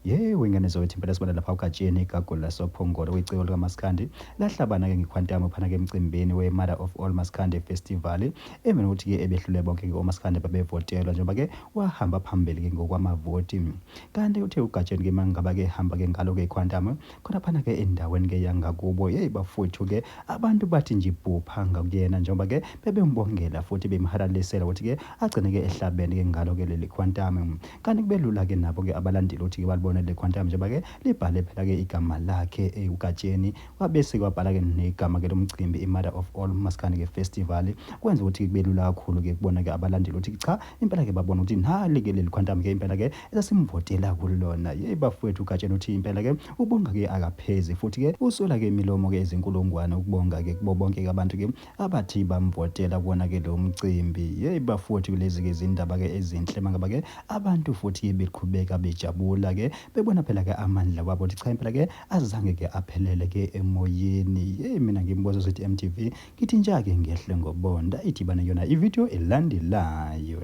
Wengane zokuthi impela sibona lapha uGatsheni igagula sophongolo kwiciko likaMaskandi lahlabana-ke ngekhwantamu phana-ke emcimbini we-Mother of All Maskandi Festival emele ukuthi-ke ebehlule bonke-ke omaskandi babevotelwa njengoba-ke wahamba phambili-ke ngokwamavoti. Kanti uthe uGatsheni-ke mangaba-ke ehamba-ke ngalo-ke ikhwantamu khona phana-ke endaweni-ke yangakubo bafowethu-ke abantu bathi nje ibhupha ngakuyena njengoba-ke bebembongela futhi bemhalalisela ukuthi-ke agcine-ke ehlabene-ke ngalo-ke leli khwantamu. Kanti kube lula-ke nabo-ke abalandeli ukuthi-ke balibone leli khwantamu njengoba-ke libhale phela-ke igama lakhe uGatsheni kwabese kwabhala-ke negama-ke lomcimbi i-Mother of All Maskandi-ke Festival kwenza ukuthi kube lula kakhulu-ke kubona-ke abalandeli ukuthi cha impela-ke babona ukuthi nali-ke leli khwantamu-ke impela-ke esasimvotela kulona. Bafowethu uGatsheni uthi impela-ke ubonga-ke akaphezi futhi-ke usola-ke imilomo-ke ezinkulungwane ukubonga-ke kubo bonke-ke abantu-ke abathi bamvotela kuwona-ke lo mcimbi. Bafowethu kulezi-ke izindaba-ke ezinhle mangaba-ke abantu futhi beqhubeka bejabula-ke bebona phela-ke amandla wabo ukuthi cha impela-ke azange-ke aphelele-ke emoyeni. Mina ngimbuzo ukuthi MTV ngithi nja-ke ngehle ngobonda ithi bana yona ivideo elandelayo.